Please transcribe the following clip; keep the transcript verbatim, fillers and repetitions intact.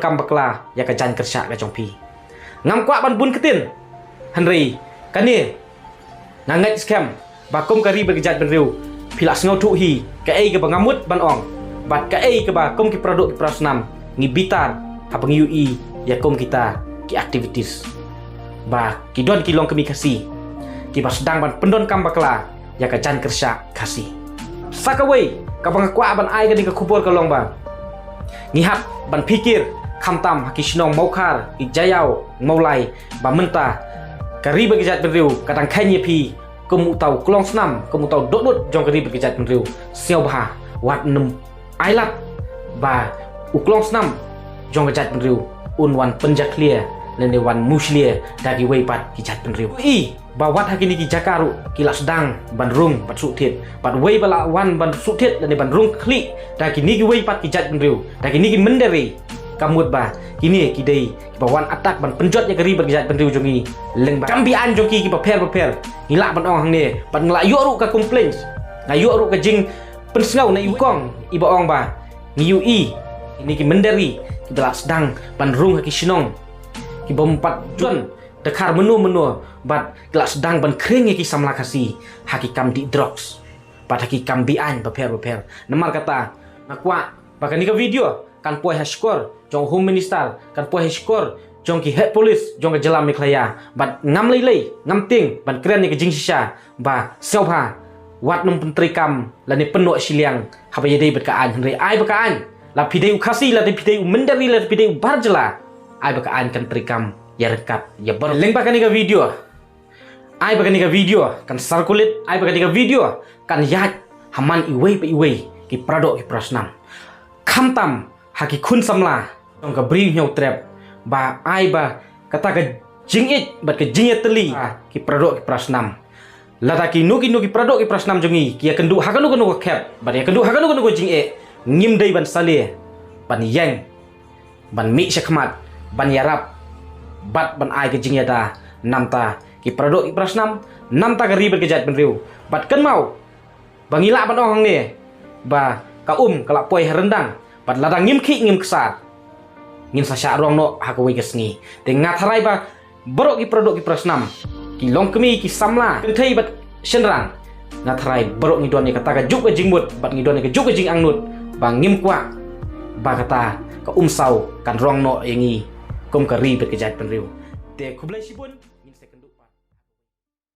kam bakla ïa ka jaiñ kyrshah ka jong phi. Ngam kwah ban bun ktien. Hynrei kane nga ngeit skhem ba kum ka ri bad ka jaitbynriew phi la sngewthuh hi kaei kaba nga mut ban ong bad kaei kaba kum ki paradoh ki parasnam ngi bitar haba ngi ïohi ïa kum kita ki activities ba ki don ki longkmie Khasi kiba sdang ban pyndonkam bakla ïa ka jaiñ kyrshah Khasi. Sa kawei kaba nga kwah ban ai kane ka khubor ka long ba ngi hap ban phikir khamtam ha ki shnong Mawkhar, ki Jaïaw, Mawlai ba mynta ka ri bad ka jaitbynriew ka dang kheiñ ïa phi kum uta u klongsnam, kum uta u dohnud jong ka ri bad ka jaitbynriew. Sngewbha wat nym ailad ba u klongsnam jong ka jaitbynriew un wan pynjakhlia lane wan mushlia da kiwei pat ki jaitbynriew. I ba wat ha kine ki jaka ruh ki la sdang ban rung ban suk thied bad wei ba la wan ban suk thied lane ban rung khlieh da kine kiwei pat ki jaitbynriew, da kine ki mynder ri. Ka mut ba kine ki dei kiba wan attack ban pynjot ïa ka ri bad ka jaitbynriew jong ngi. Lyngba kam biang jong ki kiba pher ba pher ngi lah ban ong hangne bad ngi lah ïoh ruh ka complaints, nga ïoh ruh ka jingpynsngew na i kong iba ong ba ngi ïohi kine ki mynder ri kiba la sdang ban rung ha ki shnong kiba ym pat jon dkhar mynno mynno bad ki la sdang ban khring ïa ki samla Khasi ha ki kam dih drugs bad ha ki kam biang ba pher ba pher. Namar kata nga kwah ba kane ka video kan poi ha shkor jong Home Minister, kan poi ha shkor jong ki head police jong ka jylla Meghalaya bad ngam lei lei ngam tieng ban kren ïa ka jingshisha ba sngewbha wat nym pyntreikam lane pynnoh shiliang haba ïadei bad ka aiñ. Hynrei ai ba ka aiñ, la phi dei u Khasi, la phi dei u mynder ri, la phi dei u bar jylla, ai ba ka aiñ kan treikam ïa ryngkat ïa baroh. Lyngba kane ka video, ai ba kane ka video kan circulate, ai ba kane ka video kan ïaid ha man iwei pa iwei ki paradoh ki parasnam, khamtam ha ki khun samla jong ka Bri Hynñiewtrep ba ai ba kata ka jingïeit bad ka jingïatylli ki paradoh ki parasnam. Lada kino kino ki paradoh ki parasnam jong ngi ki ïakynduh ha kano kano ka khep bad ïakynduh ha kano kano ka jingeh, ngim dei ban salia ban ïeng ban mih shakhmat ban ïarap bad ban ai ka jingïada namta ki paradoh ki parasnam, namta ka ri bad ka jaitbynriew. Bad kynmaw ba ngi lah ban ong hangne ba ka um ka la poi ha ryndang bad lada ngim khih ngim ksar ngin sa shah rong noh ha kawei ka sngi. Te nga tharai ba baroh ki paradoh ki parasnam, ki longkmie, ki samla, kynthei bad shynrang, nga tharai baroh ngi don ïa kata ka juk ka jingmut bad ngi don ïa ka juk ka jingangnud ba ngim kwah ba kata ka umsaw kan rong noh ïa ngi kum ka ri bad ka jaitbynriew. Te khublei shibun.